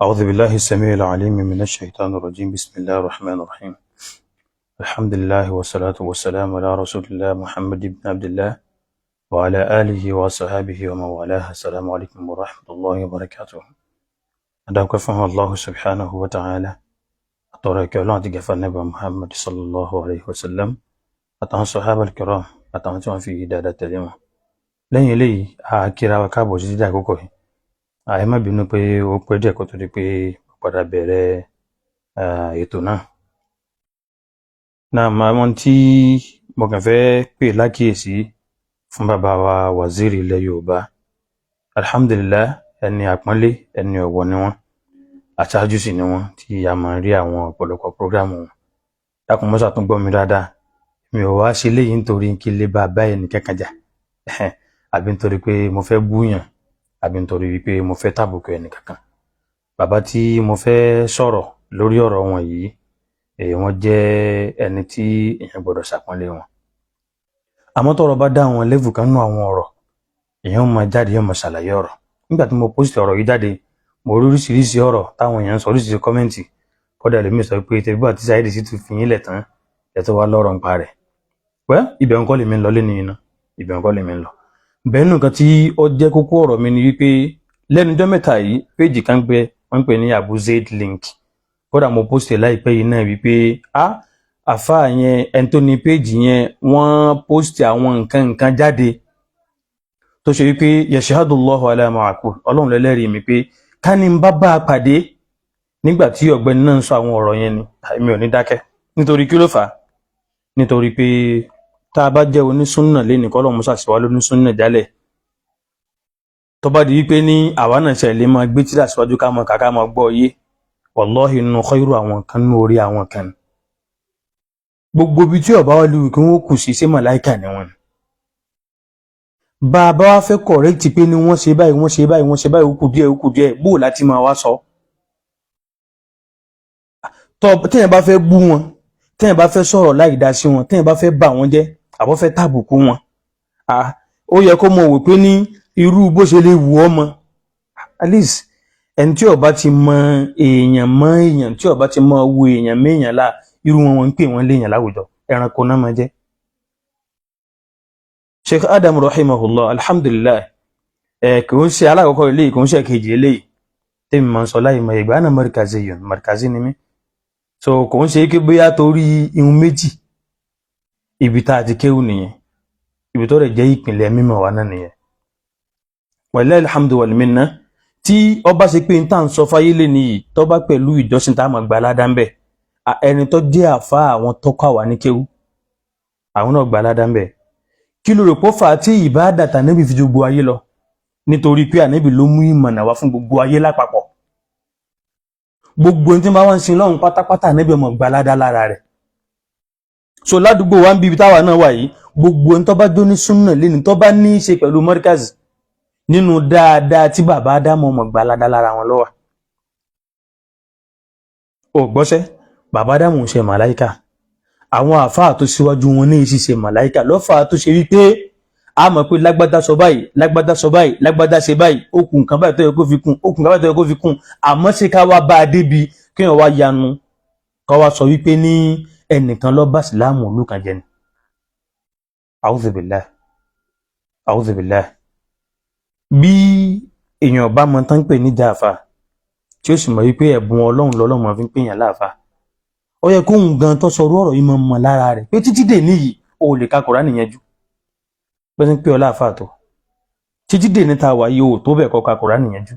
أعوذ بالله السميع العليم من الشيطان الرجيم. بسم الله الرحمن الرحيم. الحمد لله والصلاة والسلام على رسول الله محمد بن عبد الله وعلى آله وصحبه ومن والاه. السلام عليكم ورحمة الله وبركاته. أدعوك فهم الله سبحانه وتعالى أترك الله تجفى النبي محمد صلى الله عليه وسلم àtàwọn sọ̀hábà kiram àtàwọn tí wọ́n fi dáadáa tẹ̀lé wọn. Lẹ́yìn eléyìí, a kíra wa káàbọ̀ sí dídá àkókò yìí. Ẹ má bínú pé ó pẹ́ díẹ̀ kó tó di pé ó padà bẹ̀rẹ̀ ètò náà. Náà àwọn tí mo kàn fẹ́ pè lákìyèsí fún bàbá wa waziri ilẹ̀ Yorùbá, alhamdulillah, ẹni àpọ́nlé, ẹni ọ̀wọ̀ ni wọ́n, aṣáájú sì ni wọ́n tí a máa ń rí àwọn ọ̀pọ̀lọpọ̀ program wọn. Dákun mọ́sà tún gbọ́ mi dáadáa. Mi ò wá ṣe léyìí nítorí kí n lè bá a bá ẹnì kankan jà, àbí nítorí pé mo fẹ́ búyàn, àbí nítorí wípé mo fẹ́ tàbùkù ẹnì kankan. Bàbá tí mo fẹ́ sọ̀rọ̀ lórí ọ̀rọ̀ wọn yìí, wọ́n jẹ́ ẹni tí èèyàn gbọ́dọ̀ ṣàpọ́nlé wọn. Àmọ́ tọ́rọ̀ bá dá àwọn level kan nú àwọn ọ̀rọ̀, èèyàn máa jáde, yóò máa ṣàlàyé ọ̀rọ̀. Nígbà tí mo post ọ̀rọ̀ yìí jáde, mo rí oríṣiríṣi ọ̀rọ̀ táwọn èèyàn ń sọ, oríṣiríṣi comment. Kódà ẹlòmíì sọ pé tẹ̀bí àti Saheed Shittu fi yín lẹ̀ tán ẹ̀ tó wá lọ́rọ̀ nípa rẹ̀. Well, ibẹ̀ ń kọ́ lèmi ń lọ lé nìyí náà, ibẹ̀ ń kọ́ lèmi ń lọ. Bẹ́ẹ̀ nù kan tí ó jẹ́ kókó ọ̀rọ̀ mi ni wípé lẹ́nu ọjọ́ mẹ́ta yìí, péjì kan gbẹ wọ́n ń pè ní Abu Zaid Link. Kódà mo post ẹ̀ láìpẹ́ yìí náà wípé a àfáà yẹn, ẹni tó ní péjì yẹn, wọ́n post àwọn nǹkan nǹkan jáde tó ṣe wípé yashhadullahu ala ma aqul, Ọlọ́run lẹ́lẹ́rìí mi pé ká ní n bá bá a pàdé nígbà tí ọ̀gbẹ́ni náà ń sọ àwọn ọ̀rọ̀ yẹn ni, èmi ò ní dákẹ́. Nítorí kí ló fà á? Nítorí pé tá a bá jẹ́ onísúnnà lẹ́nìí, kọ́ lọ́mú ṣàṣìwá lónísúnnà jálẹ̀, tó bá di wípé ní àwa náà ṣe lè máa gbé tírà síwájú, ká máa kà, ká máa gbọ́ yé, wallahi, nínú khairu àwọn kan nínú orí àwọn kan ni. Gbogbo ibi tí ọba wa lù kí wọ́n kù sí, ṣé màláìkà ni wọ́n ni? Bá a bá wá fẹ́ correct pé ní wọ́n ṣe báyìí, wọ́n ṣe báyìí, wọ́n ṣe báyìí, ó kù díẹ̀, ó kù díẹ̀, bó láti máa wá sọ? Tọ́ téèyàn bá fẹ́ bú wọn, téèyàn bá fẹ́ sọ̀rọ̀ láì dá sí wọn, téèyàn bá fẹ́ bà wọ́n jẹ́, àbọ̀ fẹ́ tàbùkù wọn, ó yẹ kó mọ̀ wò pé ní irú bó ṣe lè wù ọ́ mọ́. At least, ẹni tí ó bá ti mọ èèyàn mọ èèyàn, tí ó bá ti mọ wo èèyàn méèyàn lá, irú wọn, wọn ń pè wọ́n léèyàn láwùjọ, ẹranko náà máa jẹ́. Sheikh Adam rahimahullah, alhamdulillah, ẹ kò ń ṣe alákọ̀ọ́kọ́ eléyìí, kò ń ṣe kejì eléyìí tèmi máa ń sọ láyé mọ ìgbà náà. Markazi yòn, markazi ni mí, so kò ń ṣe kí bóyá torí ihun méjì. Ibi tá a ti kéwù nìyẹn, ibi tó rẹ̀ jẹ́ ìpìlẹ̀ mímọ̀ wa náà nìyẹn. Walillahi alhamdu wal minna. Tí ọba ṣe pé n tá à ń sọ fáyé lé nìyí, tó bá pẹ̀lú ìjọsìn tá a máa gba aládá ń bẹ̀, ẹni tó jẹ́ àfa àwọn tó kọ́ àwa ní kéwù, àwọn náà gba aládá ń bẹ̀. Kí ló rò pó fà á tí ìbáàdà tànẹ́bì fi ju gbogbo ayé lọ? Nítorí pé ànẹ́bì ló mú ìmọ̀nà wá fún gbogbo ayé lápapọ̀. Gbogbo ẹni tí wọ́n bá wá ń sin lọ́hùn pátápátá, ànẹ́bì ọmọ gba aládá lára rẹ̀. So ládùúgbò wa ń bí ibi táwa náà wà yìí, gbogbo ẹni tó bá jó ní súnà lẹ́ni tó bá ní í ṣe pẹ̀lú mọ́ríkàzì nínú dáadáa tí bàbá Ádámù ọmọ gba aládá lára wọn lọ́wọ́. Ò gbọ́sẹ́, bàbá Ádámù ń ṣe màláìkà, àwọn àfáà tó síwájú wọn ní ìṣiṣẹ́ ṣe màláìkà lọ́fà tó ṣe wípé a mọ̀ pé lágbádá sọ báyìí, lágbádá sọ báyìí, lágbádá ṣe báyìí, ó kù nǹkan báyìí tó yẹ kó fi kún, ó kù nǹkan báyìí tó yẹ kó fi kún. Àmọ́ ṣé ká wá bá a débi kéèyàn wá yanu ká wá sọ wípé ní ẹnìkan ló bá ìsìláàmù ìlú kan jẹ ni? A'udhu billah, a'udhu billah. Bí èèyàn bá mọ tán pè ní jàáfà, tí ó sì mọ̀ wípé ẹ̀bùn Ọlọ́run lọ́lọ́run máa fi ń pèèyàn láàfà, ó yẹ kóhun gan tó sọ ọ̀rọ̀ yìí máa mọ̀ lára rẹ̀ pé títí dè níyì o ò lè ka Kùránì yẹn jù pé ń pè ọ láàfà tó títí dè níta wà yìí, o ò tó bẹ̀ kọ́ ka Kùránì yẹn jù.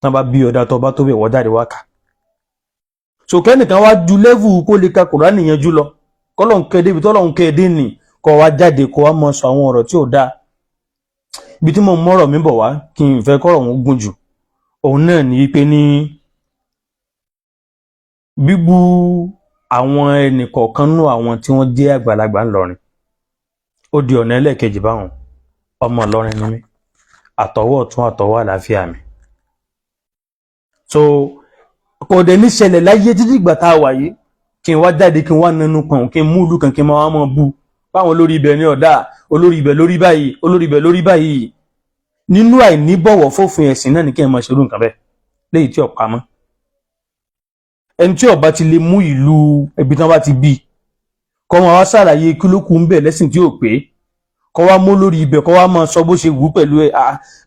Tán bá bí ọ̀dà tó bá tó bẹ̀ wọ́n jáde wá kà sòkè nìkan wá ju level kó lè ka Kùránì yẹn jù lọ, kọ́lọ́n kẹ́ débi tọ́lọ́n kẹ́ dé nì, kọ́ wá jáde kó wá mọ sọ àwọn ọ̀rọ̀ tí ò dáa. Ibi tí mo mọ́rọ̀ mi bọ̀ wá, kí n fẹ́ kọ́rọ̀ òun gùn jù, òun náà ní wípé ní bíbú àwọn ẹnìkọ̀ọ̀kan nú àwọn tí wọ́n jẹ́ àgbàlagbà ńlọrin, ó di ọ̀nà ẹlẹ́ẹ̀kejì báwọn. Ọmọ Ìlọrin ni mí, àtọwọ́ ọ̀tún àtọwọ́ àlàáfíà mi, so kò dẹ̀ ní ṣẹlẹ̀ láyé títí ìgbà tá a wà yìí kí n wá jáde, kí n wá nánú pọ̀n, kí n mú ìlú kan, kí n máa wá mọ̀ bú báwọn olórí ibẹ̀ ní ọ̀dà, olórí ibẹ̀ lórí báyìí, olórí ibẹ̀ lórí báyìí. Nínú àìníbọ̀wọ̀ fófin ẹ̀sìn náà ní kí n máa ṣerú nǹkan bẹ́ẹ̀. Léyìí tí ò pamọ́, ẹni tí ó bá ti lè mú ìlú ibi tí wọ́n bá ti bí kọ́ wọn wá ṣàlàyé kí ló kù ń bẹ̀ lẹ́sìn tí ò pé, kọ́ wá mú lórí ibẹ̀, kọ́ wá máa sọ bó ṣe wù ú pẹ̀lú ẹ̀.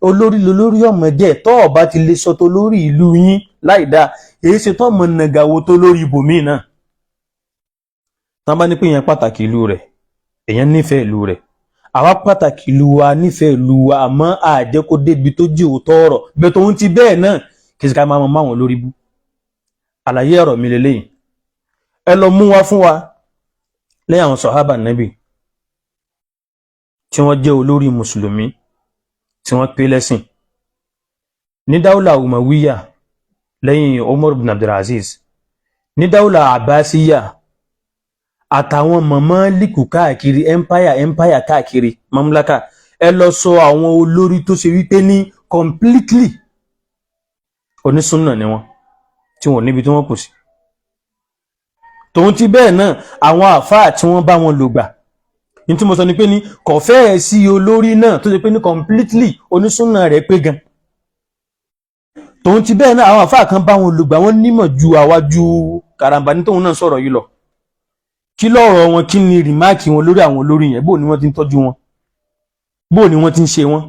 Olórí lolórí ọmọ jẹ́. Tọ́ ọ bá ti lè sọ tó lórí ìlú yín láì dáa, èyí ṣe tọ́ mọ nàgàwó tó lórí ibòmíì náà. Tán bá ní pé èèyàn pàtàkì ìlú rẹ̀, èèyàn nífẹ̀ẹ́ ìlú rẹ̀, àwa pàtàkì ìlú wa, nífẹ̀ẹ́ ìlú wa, àmọ́ àjẹ́ kó débi tó jí òótọ́ ọ̀rọ̀ bẹ́ẹ̀. Tóun ti bẹ́ẹ̀ náà, kì í ṣe ká máa mọ máwọn lórí bú. Àlàyé ọ̀rọ̀ mi lélẹ́yìn, ẹ lọ mú wá fún wa lẹ́yìn àwọn sọ̀hábà nẹ́bì tí wọ́n jẹ́ olórí mùsùlùmí tí wọ́n pé lẹ́sìn ní dáúlà Umayya lẹ́yìn Umar ibn Abdulaziz, ní dáúlà Abbasiyya, àtàwọn mọ̀mọ́ káàkiri empire káàkiri mamlaka. Ẹ lọ sọ àwọn olórí tó ṣe wípé ní completely onísúnnà ni wọ́n, tí wọ́n níbi tí wọ́n kù sí. Tòun ti bẹ́ẹ̀ náà, àwọn àfáà tí wọ́n bá wọn lò gbà ní tí mo sọ ni pé ní kò fẹ́ẹ̀ sí olórí náà tó ṣe pé ní completely onísúnnà rẹ̀ pé gan. Tòun ti bẹ́ẹ̀ náà, àwọn àfáà kan bá wọn lò gbà, wọ́n nímọ̀ ju àwa ju karambà ní tóun náà sọ̀rọ̀ yìí lọ. Kí lọ́rọ̀ wọn? Kí ni remark wọn lórí àwọn olórí yẹn? Bó ni wọ́n ti ń tọ́jú wọn? Bó ni wọ́n ti ń ṣe wọ́n?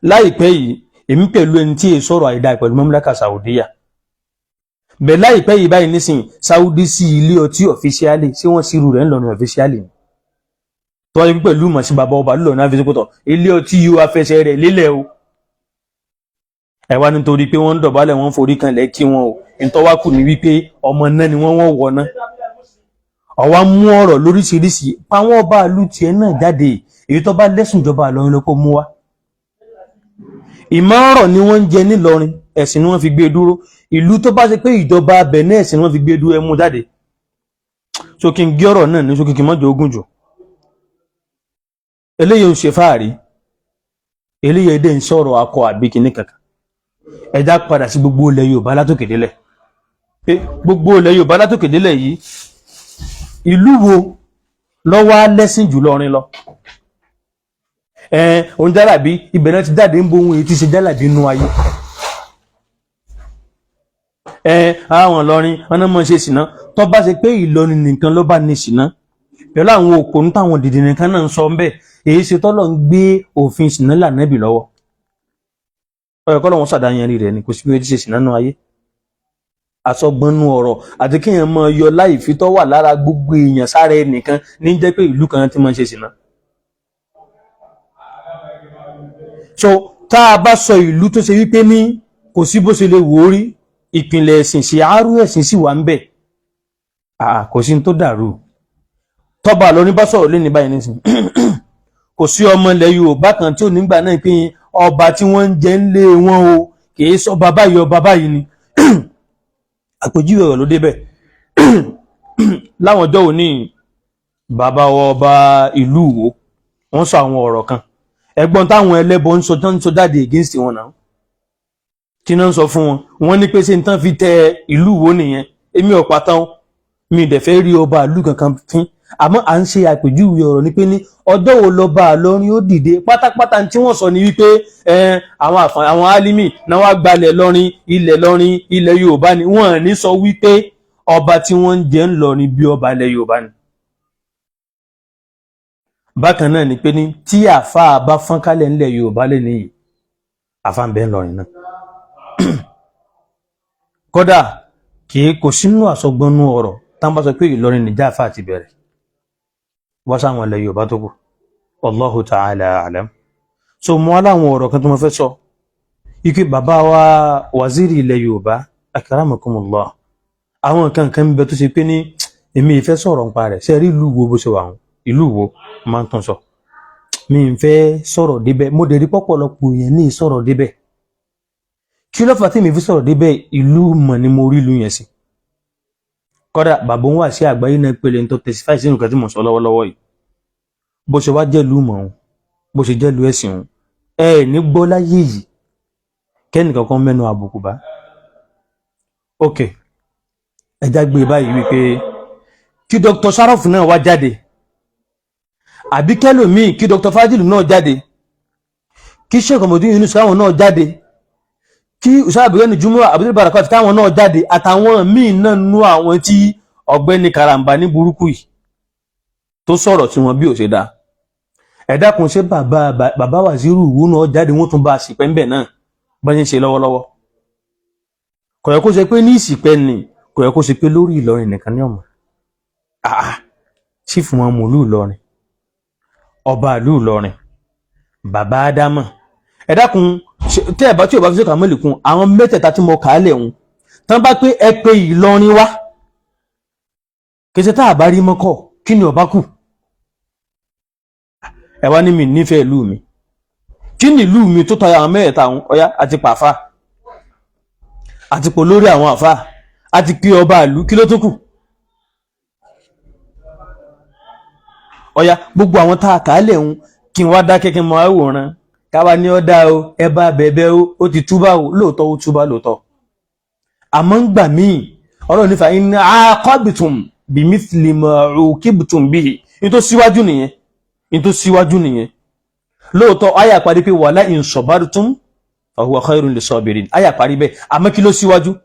Láìpẹ́ yìí, èmi pẹ̀lú ẹni tí èè sọ̀rọ̀ àìdáa pẹ̀lú mamlaka Saudiya bẹ̀ láìpẹ́ yìí báyìí nísìnyí, Saudi sí ilé ọtí officially, ṣé wọ́n sírù rẹ̀ ńlọrin officially ni? Tó wáyé pẹ̀lú mọ̀ sí bàbá ọba lọ́nà àfẹsẹ̀kọ̀tọ̀ ilé ọtí yìí wá fẹsẹ̀ rẹ̀ lélẹ̀ o. Ẹ wá nítorí pé wọ́n ń dọ̀bálẹ̀, wọ́n ń forí kanlẹ̀ kí wọn o. Ìtọ́wá kù ní wípé ọmọ náà ni wọ́n wọ́n wọ̀ náà. Ọ̀wá mú ọ̀rọ̀ lóríṣiríṣi pàwọn ọba ìlú tiẹ̀ náà jáde. Èyí tó bá lẹ́sùn ìjọba Ìlọrin ló kó mú wá. Ìmọ̀ọ́rọ̀ ni wọ́n ń jẹ nílọrin, ẹ̀sìn ni wọ́n fi gbé dúró. Ìlú tó bá ṣe pé ìjọba abẹ náà, ẹ̀sìn ni wọ́n fi gbé dúró, ẹ mú jáde. So kí n gé ọ̀rọ̀ náà ní sókè, kí n mọ́jọ ogun jù. Eléyìí ń ṣe fáàrí, eléyìí dẹ̀ ń sọ̀rọ̀ akọ àbí kinní kankan. Ẹja padà sí gbogbo ilẹ̀ Yorùbá látòkè délẹ̀, pé gbogbo ilẹ̀ Yorùbá látòkè délẹ̀ yìí, ìlú wo ló wá lẹ́sìn jù lọ́rin lọ? Òun jálàbí ibẹ̀ náà ti jáde ń bo ohun èyí tí ṣe jálàbí nú ayé. Àwọn Ìlọrin wọn náà mọ̀ ṣe sìná. Tó bá ṣe pé Ìlọrin nìkan ló bá ní sìná pẹ̀lú àwọn òpònú táwọn dìde nìkan náà ń sọ ń bẹ̀, èyí ṣe tọ́lọ̀ ń gbé òfin sìná lànàbì lọ́wọ́. Ọ̀yọ̀ kọ́ lọ́wọ́ sàdáyẹn rẹ̀ ni kò sí bí wọ́n ti ṣe sìná nú ayé. Àsọgbọnú ọ̀rọ̀ àti kéèyàn máa yọ láì fi tọ́ wà lára gbogbo èèyàn sára ẹnìkan ní jẹ́ pé ìlú kan ti máa ń ṣe sìná. So tá a bá sọ ìlú tó ṣe wípé ní kò sí bó ṣe lè wò ó rí, ìpìlẹ̀ ẹ̀sìn sí àárú ẹ̀sìn sì wà ń bẹ̀, kò sí tó dàrú. Tọ́ba Ìlọrin bá sọ̀rọ̀ lé ní báyìí nísìn, kò sí ọmọ ilẹ̀ Yorùbá kan tí ò nígbà náà pé ọba tí wọ́n ń jẹ ń lé wọn o, kì í sọ bàbá yìí, ọba báyìí ni. Àpèjúwe ọ̀rọ̀ ló débẹ̀. Láwọn ọjọ́ òní, bàbá ọba ìlú Ìwó, wọ́n sọ àwọn ọ̀rọ̀ kan. Ẹ̀gbọ́n táwọn ẹlẹ́bọ ń sọ tán, ń sọ jáde against wọn náà, kí náà ń sọ fún wọn? Wọ́n ní pé ṣé n tán fi tẹ ìlú Ìwó nìyẹn? Èmi ò pátán, mi dẹ̀ fẹ́ rí ọba ìlú kankan fín, àmọ́ à ń ṣe àpèjúwe ọ̀rọ̀ ní pé ní ọjọ́ wo lọ́ba Ìlọrin ó dìde pátápátá. Tí wọ́n sọ ni wípé àwọn àfààní àwọn álímì náà wá gbalẹ̀ lọ́rin, ilẹ̀ lọ́rin, ilẹ̀ Yorùbá ni. Wọ́n ní sọ wípé ọba tí wọ́n ń jẹ ń lọrin bí ọba ilẹ̀ Yorùbá ni. Bákan náà ni pé ní tí àáfàá bá fọ́n kálẹ̀ ńlẹ̀ Yorùbá lè níyì, àáfàá ń bẹ ńlọrin náà. Kódà kì í kò sínú àsọgbọnú ọ̀rọ̀ táwọn bá sọ pé Ìlọrin nìjà àáfàá ti bẹ̀rẹ̀ wá sáwọn ilẹ̀ Yorùbá tó kù. Wallahu ta'ala a'lam. So mo wá láwọn ọ̀rọ̀ kan tó mo fẹ́ sọ ike bàbá wa waziri ilẹ̀ Yorùbá, akramakumullah, àwọn nǹkan kan ń bẹ tó ṣe pé ní èmi ìfẹ́ sọ̀rọ̀ nípa rẹ̀. Ṣe rí ìlú wo bó ṣe wà hàn, ìlú wo máa ń tún sọ, mi ń fẹ́ sọ̀rọ̀ débẹ̀. Mo dẹ̀ rí pọ̀pọ̀lọpọ̀ èèyàn ní sọ̀rọ̀ débẹ̀. Kí ló fà tí mi fi sọ̀rọ̀ débẹ̀? Ìlú mọ̀ ni mo rí ìlú yẹn sí. Kódà bàbá òun wà sí àgbáyé náà pèlè tó testify sínú nǹkan tí mo sọ lọ́wọ́lọ́wọ́ yìí. Bó ṣe wá jẹ́ ìlú mọ̀ òun, bó ṣe jẹ́ ìlú ẹ̀sìn òun, ẹ ní gbọ́ láyé yìí kẹ́nìkan kan mẹ́nu àbùkù bá. Ok, ẹja gbé báyìí wípé kí Dr. Sharof náà wá jáde, àbí kẹlòmíì, kí Dr. Fadilu náà jáde, kí Sheikh Ọmọdé Yunus káwọn náà jáde. Kí Ustaz Abdulgani Jumua Abdul Barakat káwọn náà jáde, àtàwọn míì náà nú àwọn tí ọ̀gbẹ́ni karambà ní burúkú yìí tó sọ̀rọ̀ tí wọ́n bí ò ṣe dáa. Ẹ dákun, ṣé bàbá bàbá Wàzírù Ìwó náà jáde, wọ́n tún bá a ṣìpẹ̀ ńbẹ̀ náà bá ṣe ń ṣe lọ́wọ́lọ́wọ́? Kò yẹ kó ṣe pé ní ìsìpẹ́ ni, kò yẹ kó ṣe pé lórí Ìlọrin nìkan ní ọmọ àà sífù wọn mú ìlú Ìlọrin, ọba ìlú Ìlọrin, bàbá Ádámọ̀. Ẹ dákun, tẹ́ ẹ bá tí ò bá fi ṣèkà mọ́lẹ̀kùn àwọn mẹ́tẹ̀ẹ̀ta tí mo kà á lẹ̀ ń tán bá pé ẹ pé Ìlọrin wá kìí tá a bá rí mọ́kọ̀, kí ni ọba kù? Ẹ wá ní mi nífẹ̀ẹ́ ìlú mi. Kí ni ìlú mi tó tayọ àwọn mẹ́ẹ̀ta àwọn? Ọ̀yá, àti pàfà, àti pò lórí àwọn àfà, àti pé ọba ìlú, kí ló tó kù? Ọ̀yá, gbogbo àwọn tá a kà á lẹ̀ ń kí n wá dákẹ́, kí n mọ àwòrán káwa ní ọ̀dà o. Ẹ bá bẹ̀bẹ̀ o, ó ti túbà o. Lóòótọ́, ó túbà lóòótọ́, àmọ́ ń gbà míì Ọlọ́run nífa in aqabtum bimithli ma uqibtum bihi. Ní tó síwájú nìyẹn, ní tó síwájú nìyẹn. Lóòótọ́, àyà parí pé wala in sabartum fahuwa khairun lis-sabirin. Àyà parí bẹ́ẹ̀, àmọ́ kí ló síwájú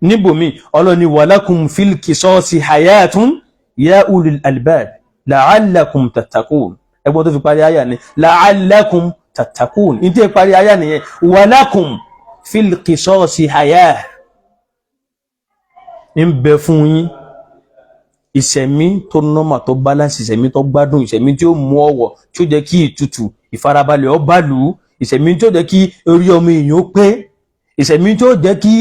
níbòmí? Ọlọ́run ní walakum fil qisasi hayatun ya ulil albab la'allakum tattaqun. Ẹgbọ́n tó fi parí àyà ni la'allakum tattaqun. Ní tí ẹ parí àyà nìyẹn, walakum fil qisasi hayah, ń bẹ fún yín ìṣẹ̀mí tó nọ́mà, tó balance, ìṣẹ̀mí tó gbádùn, ìṣẹ̀mí tí ó mú ọ̀wọ̀, tí ó jẹ́ kí ìtutù ìfarabalẹ̀ ó bá lù ú, ìṣẹ̀mí tí ó jẹ́ kí orí ọmọ èèyàn ó pé, ìṣẹ̀mí tí ó jẹ́ kí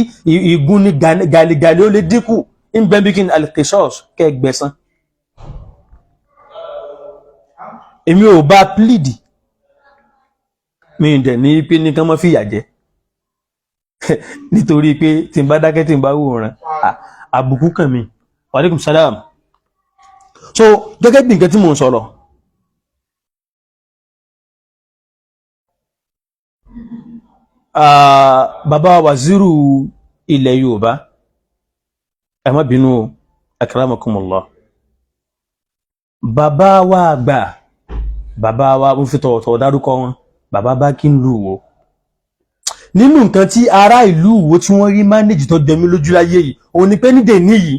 ìgún ní gàlígàlí ó lè dínkù. Ń bẹ bí kí ni al-qisas kẹgbẹ̀sán. Èmi ò bá plead, mi ì dẹ̀ ní pé ní kán mọ́ fìyà jẹ, nítorí pé tí n bá dákẹ́, tí n bá wòran, àbùkù kàn mí. Wa alaikum salam. So gẹ́gẹ́ bí nǹkan tí mò ń sọ̀rọ̀, bàbá Wàzírù ilẹ̀ Yorùbá, ẹ má bínú o, akramakumullah, bàbá wa àgbà, bàbá wa, mo fi tọ̀wọ̀tọ̀wọ̀ dárúkọ wọn, bàbá bá kí ń lù wò. Nínú nǹkan tí ará ìlú Ìwó tí wọ́n rí manage tó jẹmí lójú láyé yìí, òun ni pé nídè níyìí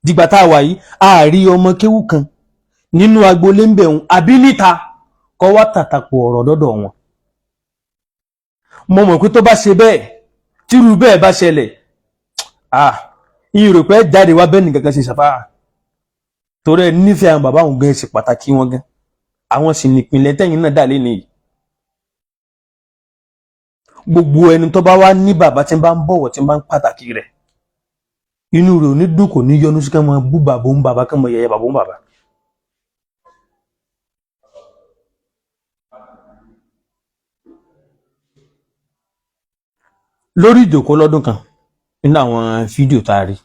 dìgbà tá a wà yìí, a rí ọmọ kéwú kan nínú agboolé ń bẹ̀rùn àbí níta kọ́ wá tàtàpọ̀ ọ̀rọ̀ dọ́dọ̀ wọn. Mo mọ̀ pé tó bá ṣe bẹ́ẹ̀, tírú bẹ́ẹ̀ bá ṣẹlẹ̀, ah, ìrò pé jáde wá bẹ́ẹ̀ nìkankan ṣe ṣàfáà, torí ẹ nífẹ̀ẹ́ àwọn bàbá òun gan, ṣe pàtàkì wọn gan, àwọn sì nípìnlẹ̀ tẹ́yìn náà dà lé nìyí. Gbogbo ẹni tó bá wá ní bàbá tí ń bá ń bọ̀wọ̀, tí ń bá ń pàtàkì rẹ̀, inú rẹ̀ ò ní dùn, kò ní yọnu sí ká máa bú bàbá ń bàbá, ká máa yẹ̀yẹ́ bàbá ń bàbá. Lórí ìjòkó lọ́dún kan, nínú àwọn fídíò tá a rí,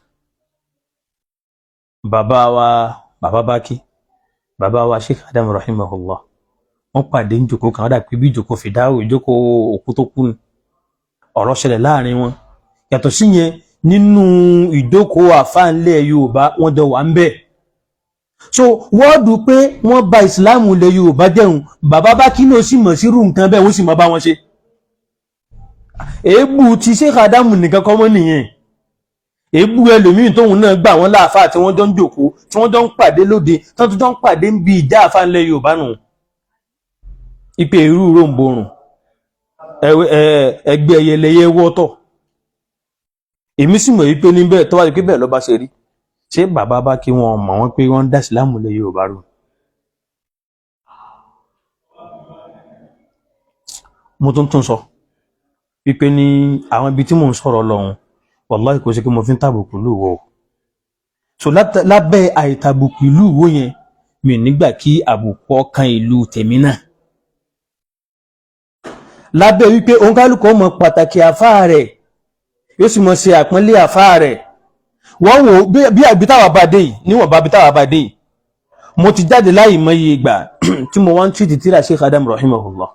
bàbá wa, bàbá Bákí, bàbá wa Sheikh Adam rahimahullah, wọ́n pàdé ní ìjòkó kan, ó dà pé bí ìjòkó fìdáwò, ìjòkó òkú tó kú ni, ọ̀rọ̀ ṣẹlẹ̀ láàrin wọn. Yàtọ̀ síyẹn, nínú ìjókòó àfáà ńlẹ̀ Yorùbá, wọ́n jọ wà ń bẹ̀. So wọ́ọ̀dù pé wọ́n ba ìsìláàmù ilẹ̀ Yorùbá jẹun, bàbá Bákí náà sì mọ̀ sírú nǹkan bẹ́ẹ̀, wọ́n sì mọ̀ bá wọn ṣe. Èébú ti Sheikh Adamu nìkan kọ́ mọ́ nìyẹn, èébú ẹlòmíín tóun náà gbà wọ́n láàfáà, tí wọ́n jọ ń jòkó, tí wọ́n jọ ń pàdé lóde, tí wọ́n jọ ń pàdé ń bi ìjà àfáà ńlẹ̀ Yorùbá nù. Ipe irú ròǹbòrùn ẹgbẹ́ ẹyẹlẹyẹ wọ́tọ̀. Èmi sì mọ̀ wípé níbẹ̀ tó wá di pé bẹ́ẹ̀ ló bá ṣe rí, ṣé bàbá bá kí wọn mọ̀ wọ́n pé wọ́n ń dá ìsìlámù lẹ̀ Yorùbá rú? Mo tún tún sọ wípé ní àwọn ibi tí mò ń sọ̀rọ̀ lọ́hùn, wàláhì kò sí pé mo fi ń tàbùkù ìlú Ìwó. So lábẹ́ àìtàbùkù ìlú Ìwó yẹn, mi nígbà kí àbùkù ọkàn ìlú tèmi náà. Lábẹ́ wípé òǹkálùkù ọmọ pàtàkì àfáà rẹ̀, yóò sì mọ̀ ṣe àpọ́nlé àfáà rẹ̀. Wọ́n wò bí àbí táwa bá dé yìí, níwọ̀n bá bí táwa bá dé yìí, mo ti jáde láì mọye ìgbà tí mo wá ń tìtì tíra Sheikh Adam rahimahullah,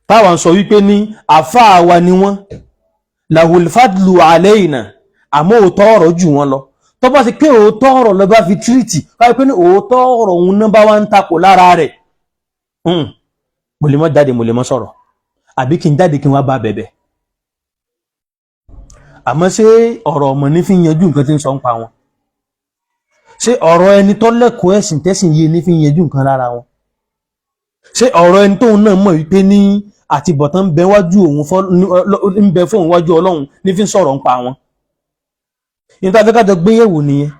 táwa ń sọ wípé ní àfáà wa ni wọ́n, lahul fadlu alayna, àmọ́ òótọ́ ọ̀rọ̀ jù wọ́n lọ. Tó bá ṣe pé òótọ́ ọ̀rọ̀ lọ bá fi tírìtì wáyé pé ní òótọ́ ọ̀rọ̀ òun náà bá wá ń takò lára rẹ̀, mo lè mọ́ jáde, mo lè mọ́ sọ̀rọ̀, àbí kí n jáde kí n wá bá bẹ̀bẹ̀. Àmọ́ ṣé ọ̀rọ̀ ọmọ ní fi ń yanjú nǹkan tí ń sọ ń pa wọn? Ṣé ọ̀rọ̀ ẹni tó lẹ́kọ̀ọ́ ẹ̀sìn tẹ́sìn yìí ní fi ń yanjú nǹkan lára wọn? Ṣé ọ̀rọ̀ ẹni tóun náà mọ̀ wípé ní àtibọ̀tán ń bẹ wájú òun ń bẹ fóun wájú Ọlọ́run ní fi ń sọ̀rọ̀ ń pa wọn? Nítorí afẹ́kájọ gbéyẹ̀wò nìyẹn.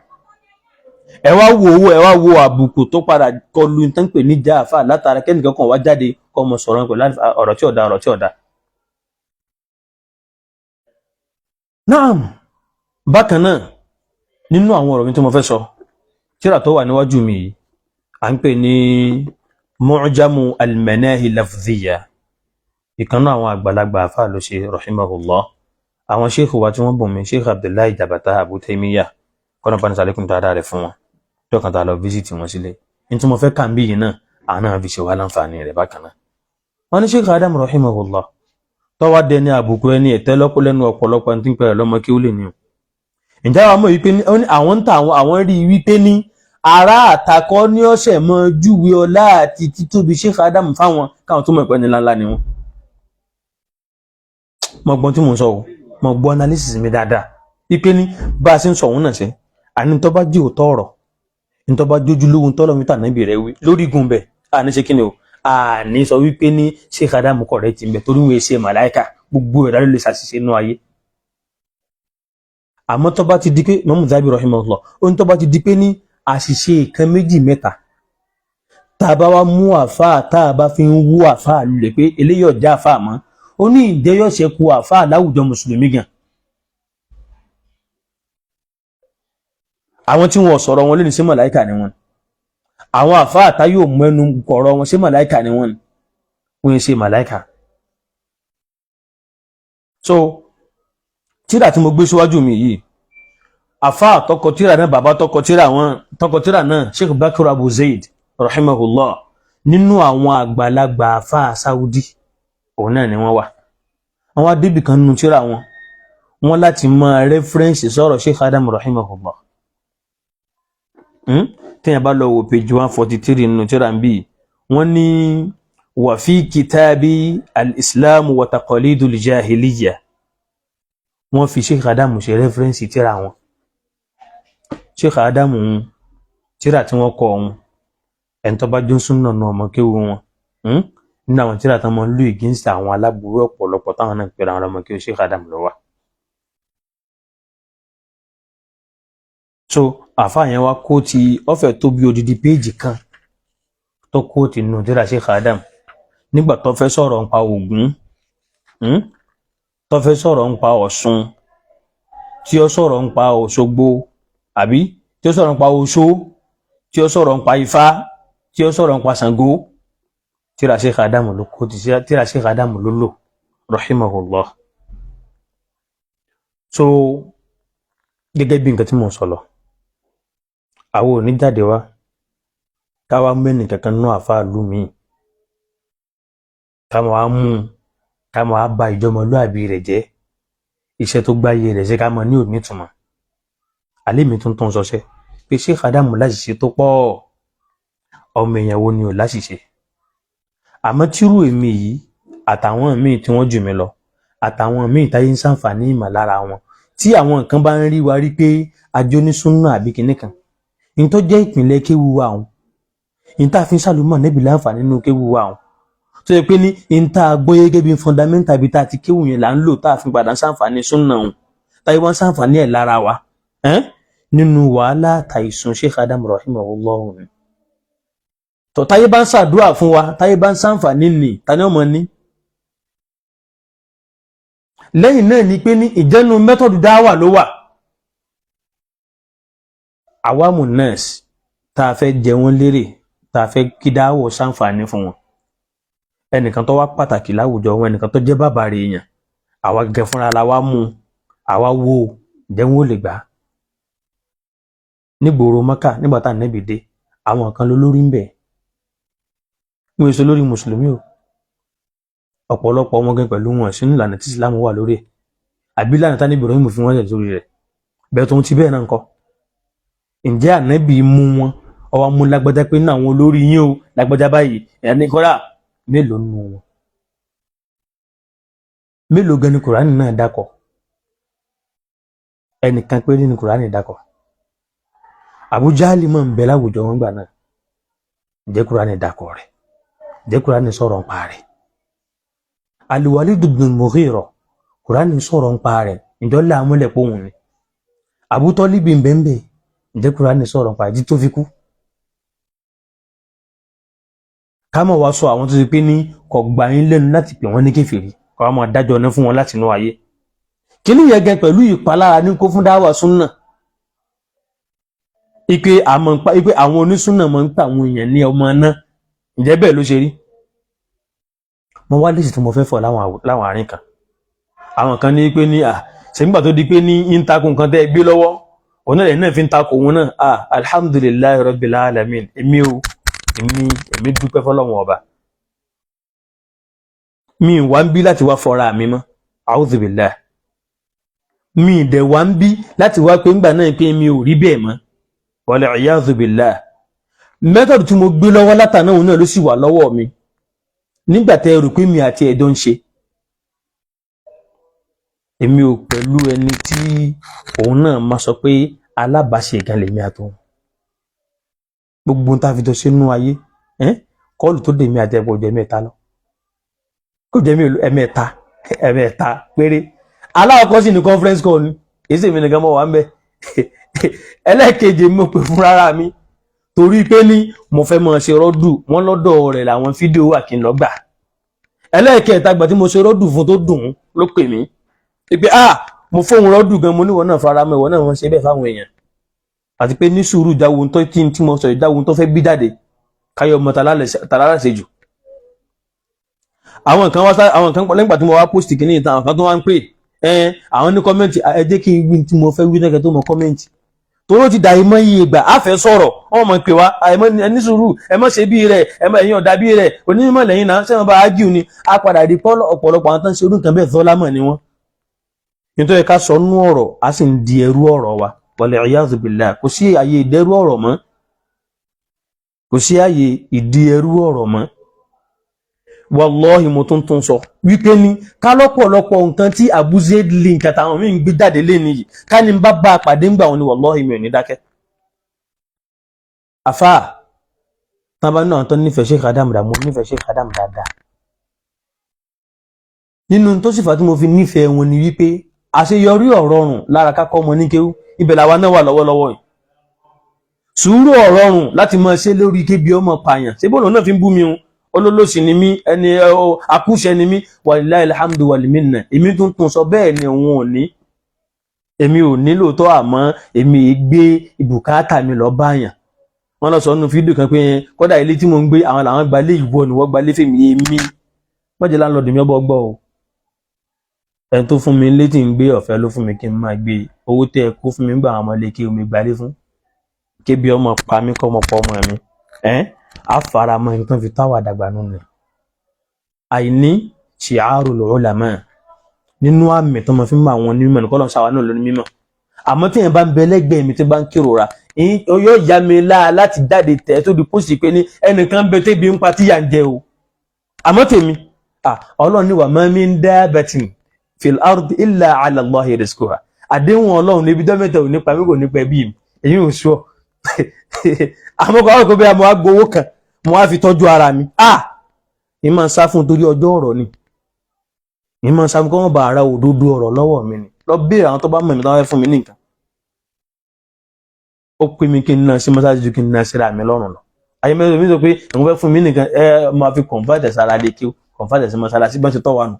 Ẹ wá wo owó, ẹ wá wo àbùkù tó padà kọlu tán pè ní jáàfà látara kẹ́nìkan kan wá jáde kọ́ ọmọ sọ̀rọ̀ pẹ̀lú ọ̀rọ̀ tí ọ̀dà, ọ̀rọ̀ tí ọ̀dà. Naam, bákan náà nínú àwọn ọ̀rọ̀ mi tí mo fẹ́ sọ, tírà tó wà níwájú mi yìí à ń pè ní Mu'jamu al-Manahi Lafdhiyya. Ìkan náà àwọn àgbàlagbà àfáà ló ṣe, rahimahullah. Àwọn sheikh wa tí wọ́n bùn mí, Sheikh Abdullahi Jabata Abu Taymiyya, kọ́nà bá ní sàlékún dáadáa rẹ̀ fún wọn, jọ́kan tá a lọ visit wọn sílẹ̀ ní tí mo fẹ́ kà ń bí yìí náà, àwọn náà fi ṣe wá láǹfààní rẹ̀ bákan náà. Wọ́n ní Sheikh Adam rahimahullah tọ́wá dẹni àbùkù, ẹni ẹ̀tẹ́ lọ́pọ̀ lẹ́nu ọ̀pọ̀lọpọ̀ ẹni tí ń pẹ̀rẹ̀ lọ́mọ kí ó lè ní o. Ǹjẹ́ àwọn mọ̀ wípé ní àwọn ń ta àwọn rí i wípé ní ará àtakọ́ ní ọ̀sẹ̀ mọ́ júwe ọlá àti títóbi Sheikh Adam fáwọn káwọn tó mọ̀ ìpẹ́ ní ńláńlá ni wọ́n. Mo gbọ́n tí mò ń sọ o, mo gbọ́ analysis mi dáadáa wípé ní bá a ṣe ń sọ òun náà ṣe àní tó bá jẹ́ òótọ́ ọ̀rọ̀, ní tó bá jójú lóhun tọ́lọ́ mi tà níbi rẹ̀ wí lórí igun bẹ̀, àní ṣe kí ni o, àní sọ wípé ní Sheikh Adam correct ń bẹ, torí wọn ṣe màláìka, gbogbo ẹ̀dá ló lè ṣàṣìṣe nínú ayé. Àmọ́ tó bá ti di pé Imam Zahabi rahimahullah ó ní tó bá ti di pé ní àṣìṣe kan, méjì, mẹ́ta, tá a bá wá mú àfáà, tá a bá fi ń wú àfáà lulẹ̀ pé eléyìí ọ̀já àfáà mọ́, ó ní ìjẹ́yọ̀ṣẹ́ ku àfáà láwùjọ mùsùlùmí gan. Àwọn tí wọn sọ̀rọ̀ wọn lónìí, sí màláìkà ni wọn? Àwọn àfáà tá yóò mú ẹnu kọ̀rọ̀ wọn, sí màláìkà ni wọn? Wọn ṣe màláìkà. So tíra tí mo gbé síwájú mi yìí, àfáà tọkọ tíra náà, bàbá tọkọ tíra wọn, tọkọ tíra náà, Sheikh Bakr Abu Zaid rahimahullah, nínú àwọn àgbàlagbà àfáà Saudi òun náà ni wọ́n wà. Àwọn adébì kan nínú tíra wọn, wọ́n láti máa reference sọ̀rọ̀ Sheikh Adam rahimahullah. Téèyàn bá lọ wo page 143 nínú tíra ń bí, wọ́n ní wà fi kitabi al-islam wa taqalidul jahiliya. Wọ́n fi Sheikh Adam ṣe reference tíra wọn. Sheikh Adam ń tíra tí wọ́n kọ ọ̀hún, ẹni tó bá jó súnà náà ọmọ kéwu wọn nínú àwọn tíra tán máa ń lò against àwọn aláburú ọ̀pọ̀lọpọ̀ táwọn náà ń pera àwọn ọmọ kéwu Sheikh Adam ló wà. So àfáà yẹn wá kó ti ọ̀fẹ́ tó bí odidi péèjì kan tó kó ti nù tíra Sheikh Adam nígbà tó fẹ́ sọ̀rọ̀ nípa Ògún, tó fẹ́ sọ̀rọ̀ nípa Ọ̀ṣun, tí ó sọ̀rọ̀ nípa Òṣogbo, àbí tí ó sọ̀rọ̀ nípa Oṣó, tí ó sọ̀rọ̀ nípa Ifá, tí ó sọ̀rọ̀ nípa Ṣàngó. Tíra Sheikh Adam ló kó ti, tíra Sheikh Adam ló lò, rahimahullah. So gẹ́gẹ́ bí nǹkan tí mò ń sọ lọ, àwọn ò ní jáde wá káwá mẹ́nì kankan nú àfáà lù míì, ká máa mú, ká máa ba ìjọmọlúàbí rẹ̀ jẹ́, iṣẹ́ tó gbáyé rẹ̀ ṣe, ká máa ní òní ìtumọ̀. Alẹ́ mi tuntun sọṣẹ́ pé Sheikh Adam láṣìṣe tó pọ̀. Ọmọ èèyàn wo ni ò láṣìṣe? Àmọ́ tírú èmi yìí àtàwọn míì tí wọ́n jù mí lọ, àtàwọn míì táyé ń ṣàǹfààní ìmọ̀ lára wọn, tí àwọn nǹkan bá ń rí wa rí pé ajónísúnà àbí kinní kan ní tó jẹ́ ìpìlẹ̀ kéwu wa ọ̀hún, ní tá a fi ń sàlùmọ̀ níbi láǹfààní nínú kéwu wa ọ̀hún, tó yẹ pé ní tá a gbọ́ gẹ́gẹ́ bí fundamental bí tá a ti kéwù yẹn là ń lò, tá a fi padà ń ṣàǹfààní súnà ọ̀hún, táyé wọ́n ń ṣàǹfààní ẹ̀ lára wa nínú wàhálà àtàìsùn Sheikh Adam rahimahullah. Tó táyé bá ń ṣàdúrà fún wa, táyé bá ń ṣàǹfààní nì, tani ọmọ ní lẹ́yìn náà ni pé ní ìjẹ́nu method dáwà ló wà. Àwàmù nurse tá a fẹ́ jẹ wọ́n lérè, tá a fẹ́ kí dáwọ̀ ṣàǹfààní fún wọn, ẹnìkan tó wá pàtàkì láwùjọ wọn, ẹnìkan tó jẹ́ bàbá rẹ̀ èèyàn, àwa gẹ́gẹ́ fúnra la wá mú, àwa wo ǹjẹ́ wọn ò lè gbà á nígboro Mọ́kà nígbà tá ànábì dé. Àwọn kan ló lórí ń bẹ̀, wọn èso lórí mùsùlùmí o. Ọ̀pọ̀lọpọ̀ wọn gan pẹ̀lú wọn sínú ìlànà tí Islam wà lórí ẹ̀, àbí ìlànà tá níbi Ibrahim fi wọ́n lẹ̀ lórí rẹ̀ bẹ́ẹ̀. Tó ń ti bẹ́ẹ̀ náà ńkọ́, ǹjẹ́ ànábì mú wọn, ọwọ́ mú lágbájá pé nínú àwọn olórí yín o, lágbájá báyìí ẹni kọ́ra mélòó nù wọn? Mélòó gan ni Kùránì náà dákọ̀? Ẹnìkan péré ní Kùránì dákọ̀. Abu Jahali mọ̀ ń bẹ láwùjọ wọn gbà náà. Ǹjẹ́ Kùránì dákọ̀ rẹ̀? Ǹjẹ́ Kùránì sọ̀rọ̀ ń pa rẹ̀? Al-Walid ibn Mughira, Kùránì sọ̀rọ̀ ń pa rẹ̀, ǹjọ́ làmúlẹ̀ pòun ni? Abu Talib bẹ́ẹ̀, ǹjẹ́ Kùránì sọ̀rọ̀ ń pa rẹ̀ tó fi kú? Ká mọ̀ wá sọ àwọn tó ti pé ní kò gbà yín lẹ́nu láti pè wọ́n ní kèfèrí, kò wá máa dájọ́ ọ̀nà fún wọn láti inú ayé. Kíní yẹn gan pẹ̀lú ìpalára ní kó fún dáwà súnà, ipe àmọ́ ipe àwọn onísúnà máa ń pa àwọn èèyàn ní ọmọ náà. Ǹjẹ́ bẹ́ẹ̀ ló ṣe rí? Mo wá lèsì tí mo fẹ́ fọ̀ láwọn àárín kan. Àwọn kan ní pé ní à ṣèǹgbà tó di pé ní ń takò nǹkan tẹ́ ẹ gbé lọ́wọ́, òun náà lẹ́yìn náà fi ń takò òun náà. À, alhamdulillahi rabbil alamin, èmi o, èmi dúpẹ́ fọlọ́run ọba. Mi wá ń bí láti wá fọra mi mọ́, a'udhu billah. Mi dẹ̀ wá ń bí láti wá pé ńgbà náà pé mi ò rí bẹ́ẹ̀ mọ́, wal iyadhu billah. Method tí mo gbé lọ́wọ́ látàná, òun náà ló sì wà lọ́wọ́ mi. Nígbà tẹ́ ẹ rò pé mi àti ẹ̀dọ́ ń ṣe, èmi ò pẹ̀lú ẹni tí òun náà máa sọ pé alábàáṣe kan lèmi àtòun. Gbogbo ohun tá a fi jọ sínú ayé, call tó dèmi àti ẹ̀pọ̀ jẹ́ mẹ́ta lọ, kò jẹ́ mi ẹ̀mẹ́ta, ẹ̀mẹ́ta péré. Aláwọ̀kọ́ sì ní conference call ni, èyí sì mi nìkan mọ̀ wá ń bẹ̀. Ẹlẹ́ẹ̀kejì, mo pè fún rárá mi torí pé ní mo fẹ́ máa ṣe rọ́dù wọ́n, lọ́dọ̀ rẹ̀ làwọn fídíò wà kí n lọ gbà. Ẹlẹ́ẹ̀kẹta, gbà tí mo ṣe rọ́dù fún tó dùn ún ló pè mí pé, ah, mo fóun rọ́dù gan. Mo níwọ̀n náà fara mọ́, ìwọ náà wọ́n ṣe bẹ́ẹ̀ fáwọn èèyàn, àti pé ní sùúrù jáwo tó tí mo sọ ìjáwo tó fẹ́ bí jáde káyọ̀ ọmọ tàlálàṣe jù. Àwọn kan wá, àwọn kan lẹ́gbàá tí mo wá post kìíní ìta, àwọn kan tó wá ń pè ẹ, àwọn ní comment. Ẹ jẹ́ kí n wí tí mo fẹ́ wí náà kẹ́ tó mọ comment, toró ti dà ìmọ̀ iye ìgbà á fẹ́ sọ̀rọ̀, wọ́n mọ̀ pé wá àìmọ́. Ẹni sùúrù, ẹ má ṣe bí rẹ̀, ẹ má ẹ̀yin ọ̀dà bí rẹ̀, onímọ̀ lẹ́yìn náà sẹ́wọ̀n bá ágìw ni. A padà rí pọ́ ọ̀pọ̀lọpọ̀ àwọn tó ń ṣe orú nǹkan bẹ́ẹ̀, zọ́lámọ̀ ni wọ́n. Nítorí ká sọ nú ọ̀rọ̀, a sì ń di ẹrú ọ̀rọ̀ wa, wal iyadhu billah. Kò sí àyè ìdẹ́rú ọ̀rọ̀ mọ́, kò sí àyè ìdí ẹrú ọ̀rọ̀ mọ́. Wallahi, mo tún tún sọ wípé ní ká lọ́pọ̀lọpọ̀ nǹkan tí Abu Zaid link àtàwọn míì ń gbé jáde lé nìyí, ká ní bá bá a pàdé ńgbà wọn ni, wallahi, mi ò ní dákẹ́. Àfáà tán bá náà tó nífẹ̀ẹ́ Sheikh Adam dà, mo nífẹ̀ẹ́ Sheikh Adam dáadáa. Nínú tó sì fà tí mo fi nífẹ̀ẹ́ wọn ni wípé àṣeyọrí ọ̀rọ̀ rùn lára kákọ́ ọmọ ní kéwú. Ibẹ̀ làwa náà wà lọ́wọ́lọ́wọ́ yìí. Sùúrù ọ̀rọ̀ rùn láti máa ṣe lórí kébi ọmọ pààyàn. Ṣé bọ́ọ̀lù náà fi ń bú mi o? Olólòsì ni mí, ẹni akúṣẹ̀ ni mí. Walillahi alhamdu wal minna. Èmi tún tún sọ bẹ́ẹ̀ ni, òun ò ní, èmi ò ní lóòótọ́, àmọ́ èmi gbé ìbùkátà mi lọ báyàn. Wọ́n lọ sọ nínú fídíò kan pé kódà ilé tí mo ń gbé, àwọn làwọn gbalé, ìwọ ni wọ́n gbalé fèmí. Èmi mọ̀jẹ̀ landlord mi ọbọ̀ gbọ́ o. Ẹni tó fún mi létí ń gbé, ọ̀fẹ́ ló fún mi kí n máa gbé. Owó tẹ́ ẹ kó fún mi gbà, àwọn ọmọ ilé kí omi gbalé fún kébi ọmọ pa mí kọ́ ọmọ pọ̀ ọmọ mi ẹ́ á fara mọ́ nǹkan fi táwà dàgbà nù ni. Àìní shi'arul ulama nínú àmì tó máa fi ń mọ àwọn onímọ̀ ní kọ́lọ́ sáwà náà lóní mímọ̀. Àmọ́ tí yẹn bá ń bẹ lẹ́gbẹ̀ẹ́ mi tí bá ń kérora, yóò yá mi láà láti jáde tẹ̀ tó di pósì pé ní ẹnìkan bẹ tẹ́bi ń pa tíyà ń jẹ o. Àmọ́ tèmi, Ọlọ́run ní wa ma min dabbatin fil ardi illa ala Allahi rizquha. Àdéhùn Ọlọ́run níbi dọ́mẹ́tẹ̀ ò nípa mi, kò nípa ẹbí mi, èyí ò sọ. Àmọ́ kọ́ àwọn kò bẹ́ẹ̀, mo wá gbowó kan, mo wá fi tọ́jú ara mi. Ní máa ń sá fún torí ọjọ́ ọ̀rọ̀ ni, ní máa ń sá fún kọ́ wọ́n bá ara òdodo ọ̀rọ̀ lọ́wọ́ mi ni. Lọ béèrè àwọn tó bá mọ̀ mí táwọn fẹ́ fún mi ní nǹkan. Ó pè mí kí n ná sí mọ́sáàsì ju kí n ná síra mi lọ́rùn lọ. Ayé mẹ́rin mi sọ pé òun fẹ́ fún mi nìkan, ẹ máa fi convert sára lè kí o convert sí mọ́sálásí bá ṣe tọ́ wa nù.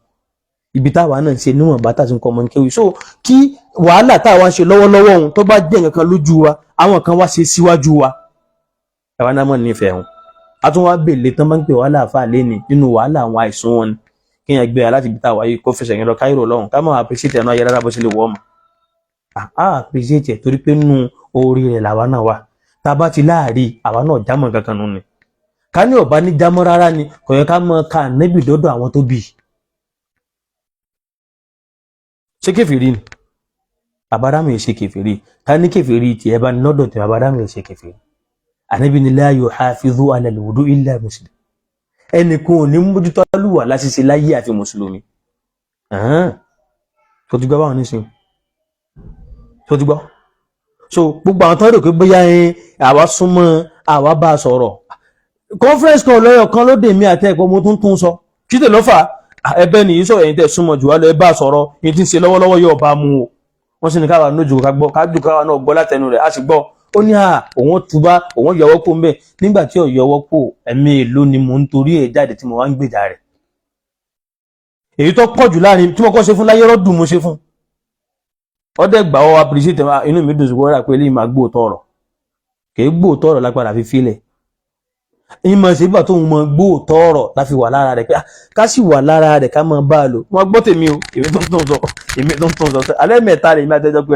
Ibi táwa náà ń ṣe níwọ̀n bá tàbí nǹkan ọmọ kéwì so kí wàhálà táwa ń ṣe lọ́wọ́lọ́wọ́ ohun tó bá jẹ́ nǹkan kan lójú wa, àwọn kan wá ṣe síwájú wa, àwa náà mọ̀ nífẹ̀ẹ́ wọn. A tún wá bèèlè tán bá ń pè wàhálà àfáà lẹ́ni nínú wàhálà àwọn àìsàn wọn ni kí yẹn gbé láti ibi táwa yìí kó fẹsẹ̀ yẹn lọ Cairo lọ́hùn, ká máa appreciate ẹ̀ náà yẹ rárá bó ṣe lè wọ́ ọmọ a appreciate ẹ̀ torí pé nínú orí rẹ̀ làwa náà wà. Tá a bá ti láàrí, àwa náà jámọ́ kankan nù ni. Ká ní ọba ní jámọ́ rárá ni, kò yẹ ká mọ ká nẹ́bì dọ́dọ̀ àwọn tó bí i. Ṣé kèfèrí ni àbádámù? Yìí ṣe kèfèrí. Ká ní kèfèrí tiẹ̀ bá ní lọ́dọ̀ tí àbádámù yìí ṣe kèfèrí. Ànábì ní la yuhafizu ala al-wudu illa muslim. Ẹnìkan ò ní mójútó àlùwà láṣìṣe láyé àfi mùsùlùmí. Kò ti gbọ́ báwọn nísìnyí. Tó ti gbọ́. So gbogbo àwọn tó ń rò pé bóyá ẹ àwa súnmọ́, àwa bá a sọ̀rọ̀, conference call lọ́yọ̀ kan ló dé mi àti ẹ̀kọ́, mo tún tún sọ kí tè ló fà á. Ẹ̀bẹ̀ nìyí sọ̀rọ̀, ẹ̀yin tẹ̀ súnmọ́ jù wá lọ, ẹ bá a sọ̀rọ̀, yìí tí ń ṣe lọ́wọ́lọ́wọ́ yóò bá mu o. Wọ́n sì ní káwa nójú ká gbọ́, ká dùn, káwa náà gbọ́ látẹnu rẹ̀. Á sì gbọ́, ó ní à òun túbá, òun yọwọ́ kó ń bẹ̀. Nígbà tí ò yọwọ́ kó, ẹ̀mí èlò ni mò ń torí ẹ̀ jáde tí mo wá ń gbèjà rẹ̀. Èyí tó pọ̀ jù láàrin tí mo kọ́ ṣe fún láyé rọ́dùn, mo ṣe fún ọdẹ gbà ọ, appreciate. Inú mi dùn sí wọ́n pé eléyìí máa gbóòótọ́ ọ̀rọ̀, kì í gbóòótọ́ ọ̀rọ̀ lápadà fi filẹ̀. Ìmọ̀ ṣe bí tóun mọ gbóòótọ́ ọ̀rọ̀ láfi wà lára rẹ̀, pé ká sì wà lára rẹ̀, ká máa bá a lò. Wọ́n gbọ́ tèmi o, èmi tó ń tún sọ, èmi tó ń tún sọ, alẹ́ mẹ́ta rẹ̀, èmi àtẹ́jọ́ pé.